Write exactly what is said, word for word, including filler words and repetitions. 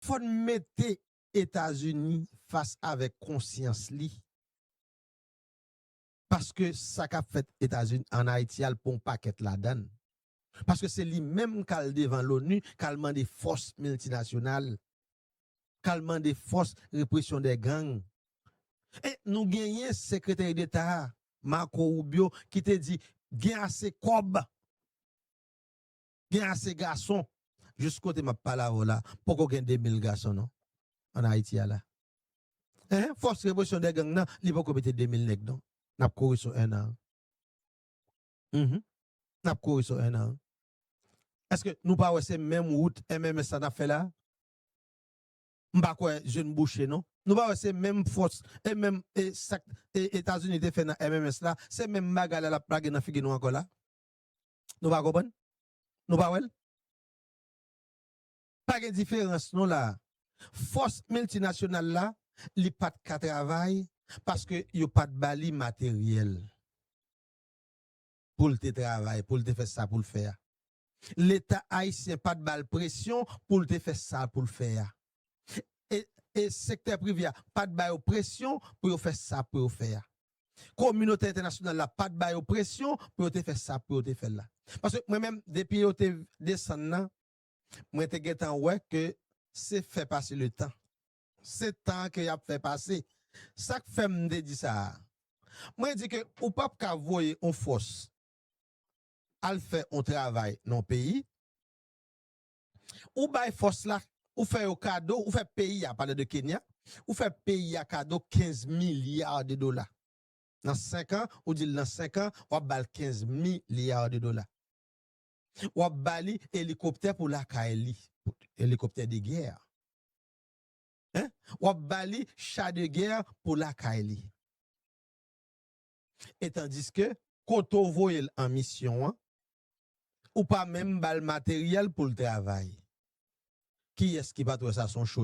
fò n mete Etazini fas avèk konsyans li. Paske sa k ap fèt Etazini, ann Ayiti a, l pran yon pakèt ladan l. Paske se li menm k al devan l'ONU, k al mande fòs miltinasyonal, k al mande fòs represyon dè gang. E nou genyen sekretè deta a, Marco Rubio, ki te di gen ase kòb, gen ase gason. Jis kote m ap pale avè w la, poko gen de mil gason non, ann Ayiti a la. Hein? Fòs represyon dè gang nan, li poko mete de mil nèg non. N ap kouri sou enn an. Mhm. N ap kouri sou enn an. Èske nou pa wè se menm wout M M S la n ap fè la? M pa kwè je n bouche non. Nou pa wè se menm fòs, e menm, e sa k, e Etazini te fè nan M M S la, se menm bagay la l ap lage nan figi nou ankò la? Nou pa konprann? Nou pa wè l? Pa gen diferans non la. Fòs miltinasyonal la, li pa t ka travay paske yo pa t ba li materyèl pou l te travay, pou l te fè sa pou l fè a. Leta ayisyen pa t ba l presyon pou l te fè sa pou l fè a. E, e sektè prive a pa t ba yo presyon pou yo fè sa pou yo fè a. Kominote entènasyonal la pa t ba yo presyon pou yo te fè sa pou yo te fè l la. Paske mwen menm, depi yo te desann nan, mwen te gentan wè ke se fè pase le tan. Se tan ke y ap fè pase. Sa k fè m te di sa a? Mwen di ke ou p ap ka voye yon fòs al fè yon travay nan yon peyi, ou bay fòs la, ou fè yo kado, ou fè peyi a, pale de Kenya, ou fè peyi a kado kenz milya de dola. Nan senk an, ou di l nan senk an, w ap ba l kenz milya de dola. W ap ba li elikoptè pou lakay li, elikoptè de gè. Hein? W ap ba li cha de gè pou lakay li. E tandiske, kote w voye l an misyon an, ou pa menm ba l materyèl pou l travay. Kiyès ki pa t wè sa se yon cho